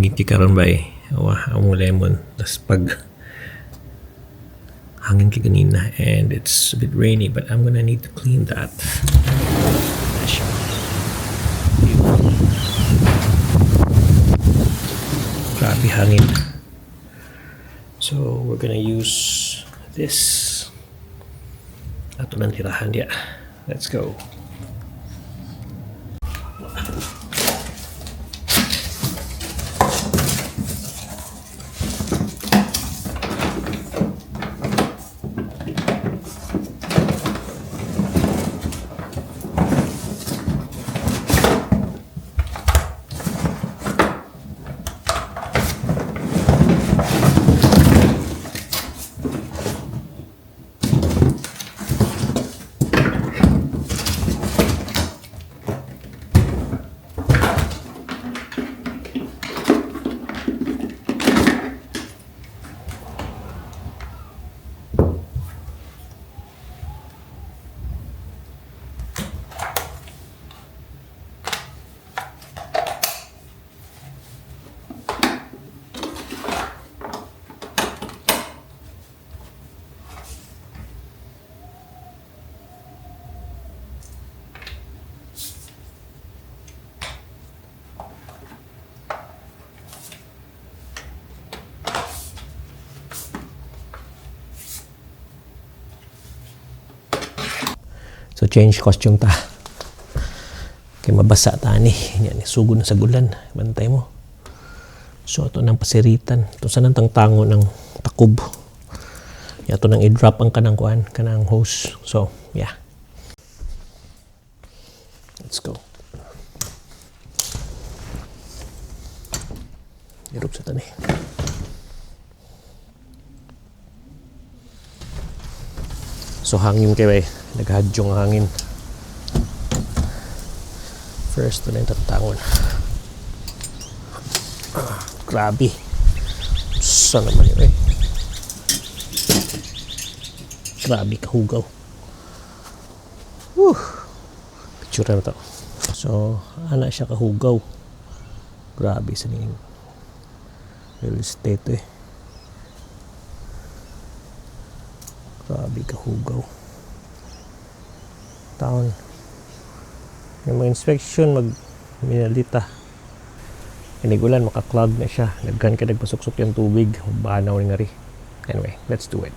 Hangin kay karon ba eh. Wah, ang lemon. Tas pag hangin kay ganina and it's a bit rainy, but I'm gonna need to clean that. Na siya. Beautiful. Grabe hangin. So we're gonna use this. Ato nang tirahan diya. Let's go. So change costume ta. Kay mabasa ta ni. Yan, sugod na sa gulan. Bantay mo. So ito nang pasiritan. Ito sa nang tangtango ng takob. Ito nang i-drop ang kanang kuan, kanang hose. So, yeah. Let's go. Irup sa tani. So hangin kay bay, naghadyong hangin. First, ito na yung tatangon. Ah, grabe. Saan naman yun eh. Grabe kahugaw. Woo! Picture na to. So, ana siya kahugaw. Grabe sa ning real estate eh. Grabe kahugaw. Taon. Yung mga inspection mag minalita. Inigulan maka-clog na siya. Daghan ka nagpasuksok yung tubig. Banaw ni nga ri. Anyway, let's do it.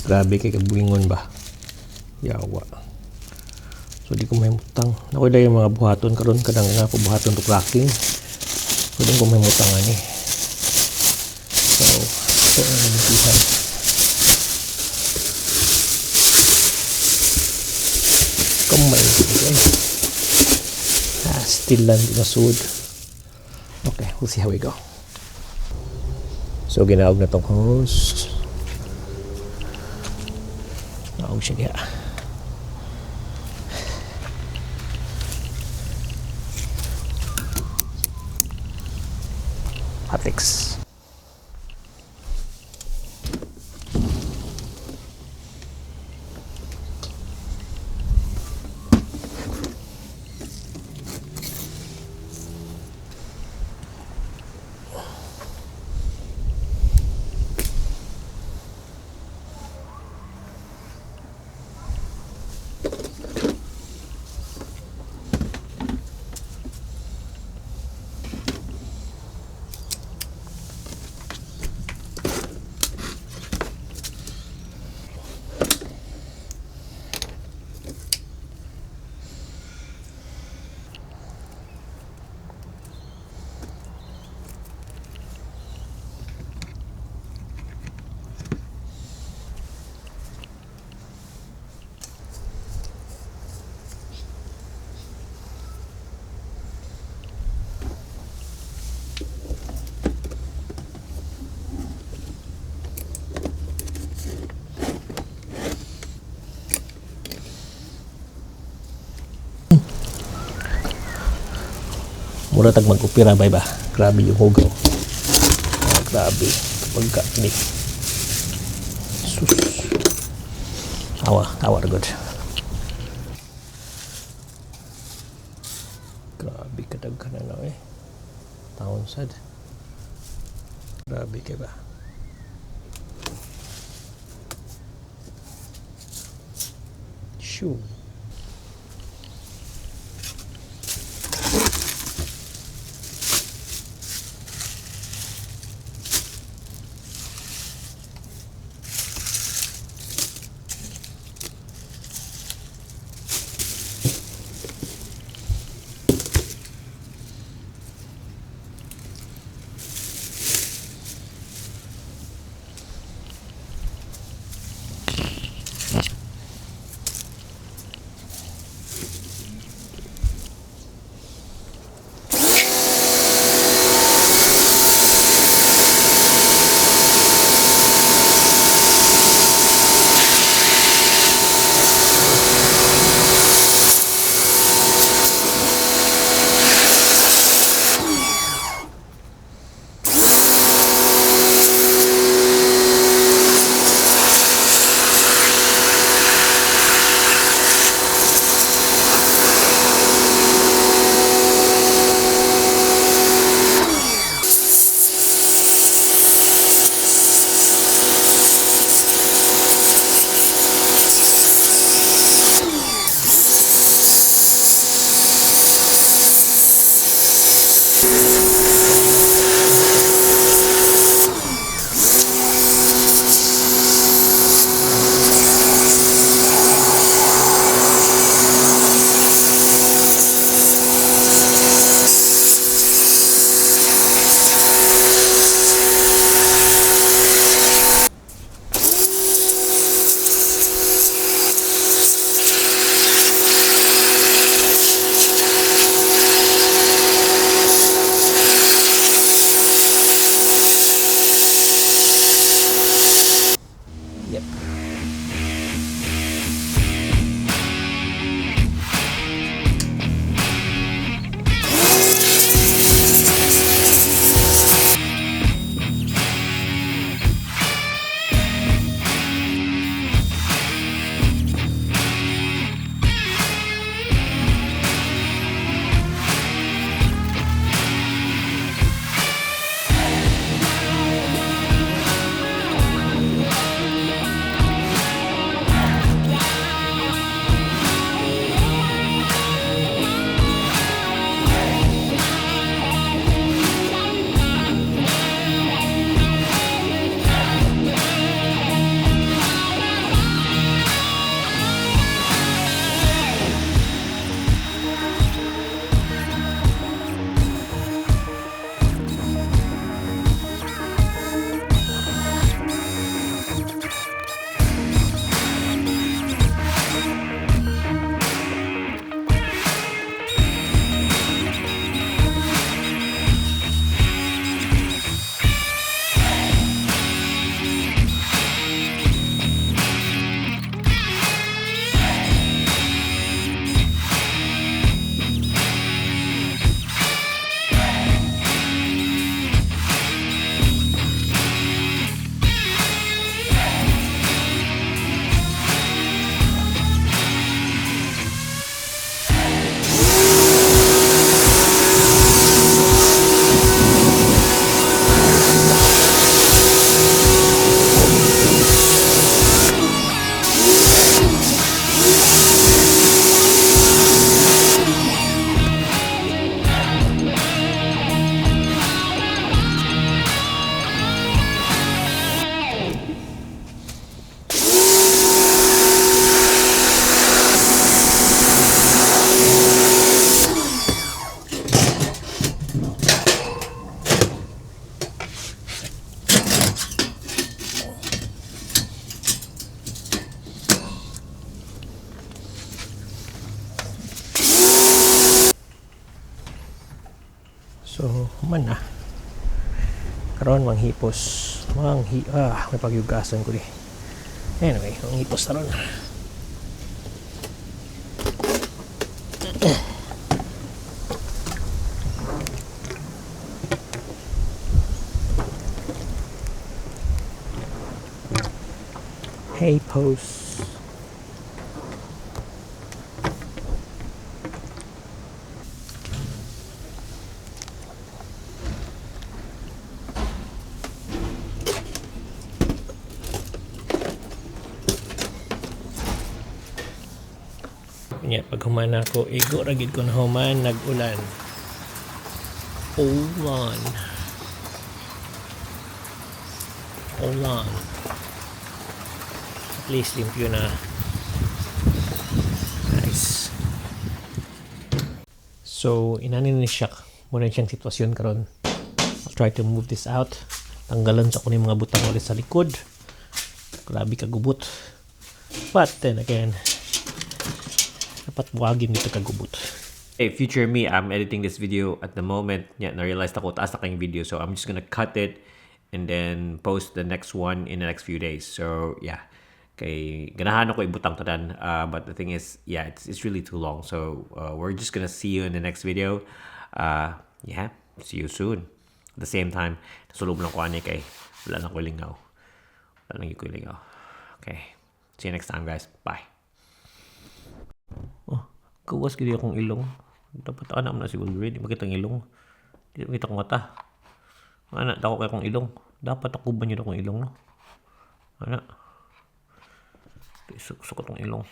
Grabe kay kabuingon ba. Yawa. So di ko mahimutang. Ako dahil yung mga buhaton karon kanang nga po buhaton to cracking. So di ko mahimutang ani. So ito ang nabutihan. Kamay eh. Ah, still lang di masud. Okay, we'll see how we go. So ginaog na tong hose. Naog siya diha. Hotfix. Mura tag mag-opera bay ba. Grabe yung hugaw. Ah, grabe. Kapag ka ni. Sus. Awa, awa ra gud. Grabe kadaghan na eh. Taon sad. Grabe kay ba. Shoo. Yep. So, human na. Karon manghipos. Manghi ah, may pagyugasan ko di. Anyway, manghipos na ron. K-post. Nya, pag human ako, igo ra gid ko na human, nag-ulan. Ulan. Ulan. At least limpyo na. Nice. So, inani ni siya. Muna siyang sitwasyon karon. I'll try to move this out. Tanggalan sa ko ni mga butang ulit sa likod. Grabe kagubot. But then again, dapat buwagin dito kagubot. Hey, future me, I'm editing this video at the moment. Yeah, na-realize ako taas na kayong video. So I'm just gonna cut it and then post the next one in the next few days. So yeah. Kay ganahan ako ibutang tanan. But the thing is, yeah, it's really too long. So we're just gonna see you in the next video. Yeah, see you soon. At the same time, nasulob lang ko ani kay wala na ko lingaw. Wala na ko lingaw. Okay. See you next time, guys. Bye. Oh, gawas gid akong ilong. Dapat ana man na si Wolverine, di makita ang ilong. Di makita akong mata. Ana, dako kay akong ilong. Dapat ako ba niyo akong ilong, no? Ana. Sukot akong ilong.